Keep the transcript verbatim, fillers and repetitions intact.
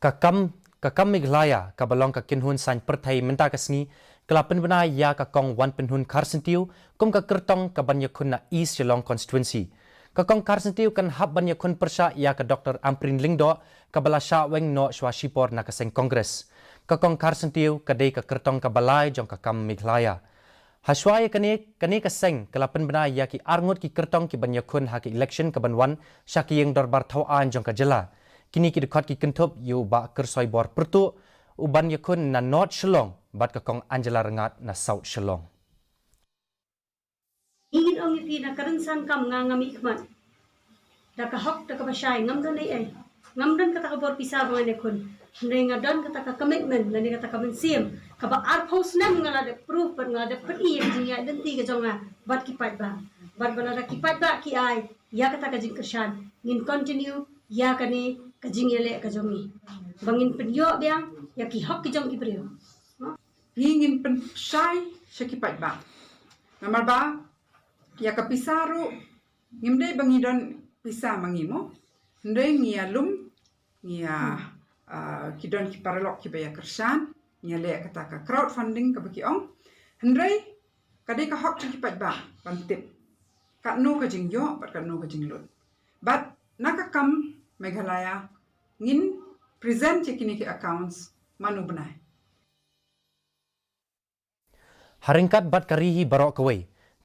Ka kam, ka kam Meghalaya, kaba long ka kynhun saiñ pyrthei mynta ka sngi, ka la pynbna ïa ka kong Wanpynhun Kharsyntiew kum ka kyrtong kaban ïakhun na East Shillong Constituency. Ka kong Kharsyntiew kan hap ban ïakhun pyrshah ïa ka Doctor Ampareen Lyngdoh, kaba la shah weng noh shwa shipor na ka seng Congress. Ka kong Kharsyntiew ka dei ka kyrtong kaba lai jong ka kam Meghalaya. Hashwa ïa kane, kane ka seng ka la pynbna ïa ki arngut ki kyrtong kiban ïakhun ha ka election kaban wan sha ka ïing dorbar thaw aiñ jong ka jylla. Kine ki dkhot ki kynthup ïa u Bah Kyrsoibor Pyrtuh, uban ïakhun na North Shillong, bad ka kong Angela Rangad na South Shillong. Ngi ngin ong ïa phi na ka rynsan kam nga ngam ïa khmat. Da ka hok, da kaba shai, ngam don ei ei. Ngam don kata ka bor pisa ba ngan ïakhun. Hynrei nga don kata ka commitment, lane kata ka mynsiem. Kaba arphew snem nga la dep proof, bad nga la dep pyni ïa ka jingïaid lynti ka jong nga bad ki paidbah. Bad ba lada ki paidbah ki ai ïa kata ka jingkyrshan, ngin continue ïa kane ka jingïaleh ka jong ngi. Ba ngin pynïoh biang ïa ki hok ki jong ki briew. Ngi ngin pynshai sha ki paidbah. Namar ba ïa ka pisa ruh, ngim dei ba ngi don pisa ma ngi mo. Hynrei ngi ïalum, ngi ïa, ah, ki don ki paralok kiba ïakyrshan, ngi ïaleh kata ka crowdfunding kaba ki ong. Hynrei ka dei ka hok jong ki paidbah ban tip katno ka jingïoh bad katno ka jinglut. Bad na ka kam Meghalaya ngin present ïa kine ki accounts man u bnai. Ha ryngkat bad ka ri hi baroh kawei,